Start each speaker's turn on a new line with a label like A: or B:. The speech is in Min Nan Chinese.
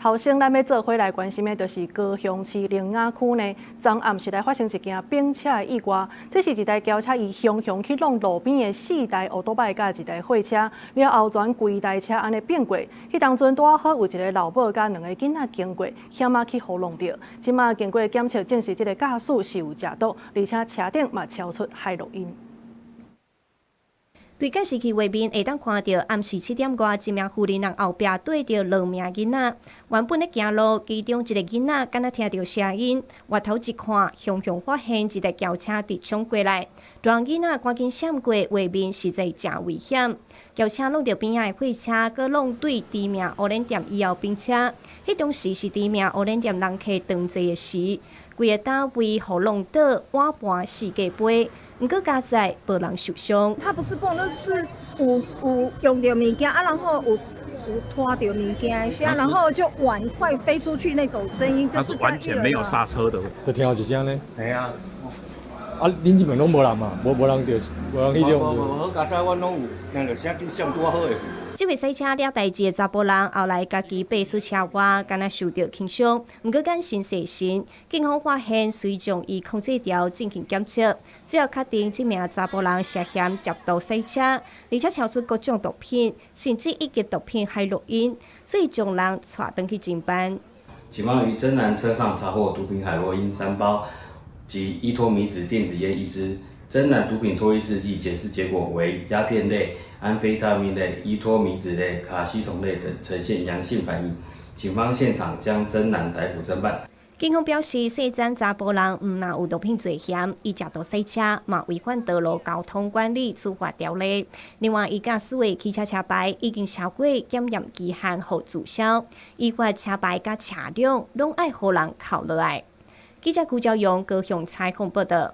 A: 頭先咱欲做伙來關心的，就是高雄市苓雅區呢，昨暗時來發生一件冰車的意外。這是一台轎車，伊雄雄去挵路邊的四台歐多拜佮一台貨車，了後全規台車按呢變過。彼當陣拄仔好有一个老母佮兩个囡仔經過，險仔去予挵著。這馬經過檢測證實，這个駕駛是有食毒，而且車頂嘛超出海洛因。
B: 對監視器畫面會當看著暗時7點外，一名婦人後壁綴著兩名囡仔，原本咧行路，其中一个囡仔敢若聽著聲音，回頭一看，雄雄發現一台轎車直衝過來，大人囡仔趕緊閃過，畫面實在誠危險。轎車挵著邊仔的貨車，閣挵對知名烏輪店以後冰車，彼當時是知名烏輪店人客當濟的時，規個單位予挵倒，碗盤四界飛。毋過佳哉無人受傷。
C: 他不是碰，就是有用著物件啊，然後有拖著物件的聲，然後就碗筷飛出去那種聲音，
D: 就是完全沒有剎車的。
E: 就聽到一聲呢。
F: 係啊。
E: 啊，恁這邊攏無人嘛？無人著，無人彼種。
F: 無無無，好佳哉，阮攏有聽著聲，緊閃拄仔好的。
B: 這位駛車掠代誌的查埔人，後來家己爬出車外，敢若受著輕傷，毋過眼神細神。警方發現，隨將伊控制條進行檢測，最後確定這名查埔人涉嫌涉毒駛車，而且超出各種毒品，甚至一級毒品海洛因，所以將人帶轉去偵辦。
G: 警方於真男車上查獲毒品海洛因3包及依托咪酯電子菸一支。真男毒品唾液試劑檢視結果為鴉片類、安非他命類、依托咪酯類、卡西酮類等呈現陽性反應。警方現場將真男逮捕偵辦。
B: 警方表示，細欉查埔人毋但有毒品罪嫌，伊食毒駛車，嘛違反道路交通管理處罰條例。另外，伊駕駛的汽車車牌已經超過檢驗期限，予註銷。依法車牌佮車輛攏愛予人扣落來。記者辜昭勇高雄採訪報道。